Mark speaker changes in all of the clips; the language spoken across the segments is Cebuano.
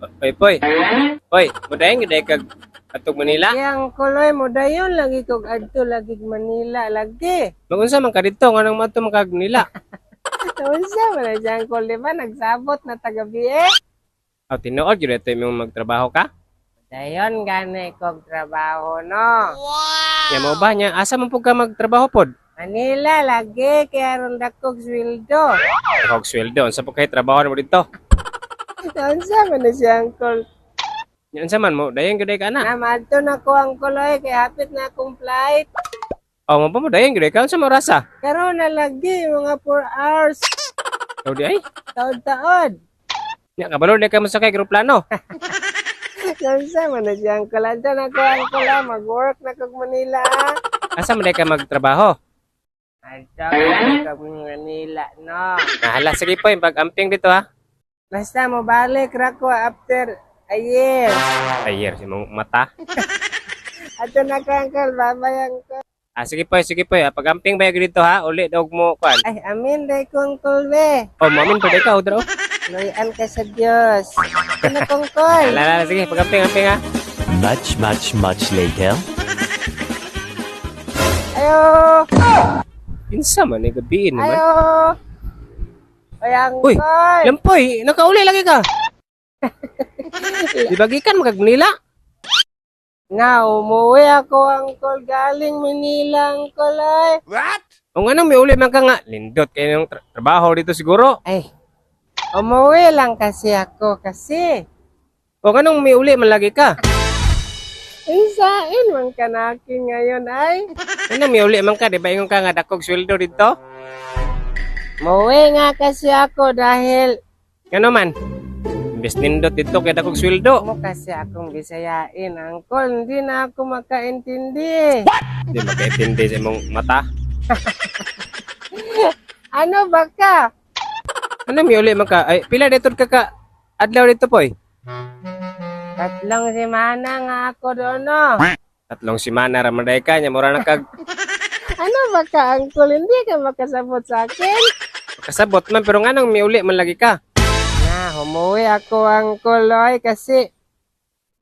Speaker 1: Oy, Poy. Poy, mudayon gyud kag adtog Manila.
Speaker 2: Kaya Uncle oy, modayon lagi kog adto lagi Manila lagi.
Speaker 1: Magunsa man ka didto, nganong moadto man kag Manila?
Speaker 2: Unsa man na siya, Uncle, di ba? Nagsabot na tagabi eh.
Speaker 1: Aw, tinuod gyud ito imong magtrabaho ka?
Speaker 2: Dayon gani kog trabaho, no.
Speaker 1: Nya mo ba nya asa man pud ka magtrabaho pod?
Speaker 2: Manila lagi kaya aron dakog sweldo.
Speaker 1: Kog sweldo, unsa pud kay trabaho nimo didto?
Speaker 2: Unsa man na siya, Uncle?
Speaker 1: Nya unsa man mo, dayon gyud ka na.
Speaker 2: Na maadto na ko, Uncle oy, kay hapit na akong flight.
Speaker 1: Aw, mo ba mo dayon gyud ka, unsa man orasa?
Speaker 2: Karon na lagi mga 4 hours.
Speaker 1: Aw di ay.
Speaker 2: Taod-taod.
Speaker 1: Nya kabalo di ka mosakay eroplano.
Speaker 2: Unsa man na siya, Uncle? Adto na ko, Uncle, ah. Mag-work na kog Manila, ah.
Speaker 1: Asa man di ka magtrabaho?
Speaker 2: Adto na kog Manila, no.
Speaker 1: Nahala, sige po, pag-amping dito ha.
Speaker 2: Basta mo balik ra ko after a year.
Speaker 1: Ayer, si mong mata.
Speaker 2: Adto na ko, Uncle. Bye-bye, Uncle.
Speaker 1: Ah, sige po. Ah, pag-amping ba dito ha? Uli dog mo kuan.
Speaker 2: Ay, amin day ko, Uncle, be.
Speaker 1: Oh, mamin pa ka, odro.
Speaker 2: Luyan ka sa Diyos. Ano, Uncle?
Speaker 1: Ala, ala, sige, pag-amping, amping ha.
Speaker 3: Much, much, much later.
Speaker 2: Ayo!
Speaker 1: Insa man, eh, gabiin naman.
Speaker 2: Ayo! Ay,
Speaker 1: Uy,
Speaker 2: Uncle!
Speaker 1: Lampoy, nakauli lagi ka. Di bagikan magkag Manila.
Speaker 2: Na, umuwi ako, Uncle. Galing Manila, Uncle, ay.
Speaker 1: O nga nang may uli man ka nga, lindot kayo ng trabaho dito siguro.
Speaker 2: Ay, umuwi lang kasi ako kasi.
Speaker 1: O nga nang may uli man lagi ka.
Speaker 2: Insain man kanakin ngayon ay.
Speaker 1: Ano may uli man ka, di ba ingon ka nga dakog sweldo dito?
Speaker 2: Umuwi nga kasi ako dahil
Speaker 1: Ngano man? Imbes nindot dito kay dakog sweldo.
Speaker 2: Mo kasi akong bisayain, Uncle. Hindi na ako makaintindi.
Speaker 1: Di makaintindi sa imong mata.
Speaker 2: Ano ba ka?
Speaker 1: Ano may uli man ka? Ay, pila dito ka ka adlaw dito poy?
Speaker 2: 3 semana nga ako doon, no?
Speaker 1: 3 semana ra man day ka nya mura na kag
Speaker 2: Ano ba ka, Uncle? Hindi ka makasabot sa akin?
Speaker 1: Kasabot man, pero nganong may uli man lagi ka?
Speaker 2: Na, umuwi ako, Uncle, oy, kasi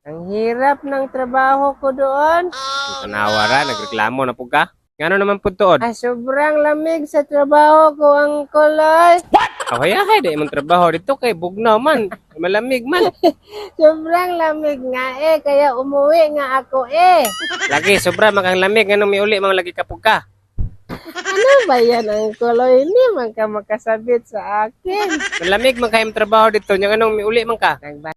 Speaker 2: ang hirap ng trabaho ko doon.
Speaker 1: Tanawa ra, nagreklamo na pud ka. Ngano naman pud tuod?
Speaker 2: Ah, sobrang lamig sa trabaho ko, Uncle, oy.
Speaker 1: Oh, hayahay di imong trabaho dito kay bugnaw man, malamig man.
Speaker 2: Sobrang lamig nga eh, kaya umuwi nga ako eh.
Speaker 1: Lagi sobra man kang lamig, nganong may uli man lagi ka pud ka?
Speaker 2: Ano ba yan, Uncle? Oy, hindi man ka makasabit sa akin.
Speaker 1: Malamig man kay imong trabaho dito, nya nganong may uli man ka?
Speaker 2: Nagba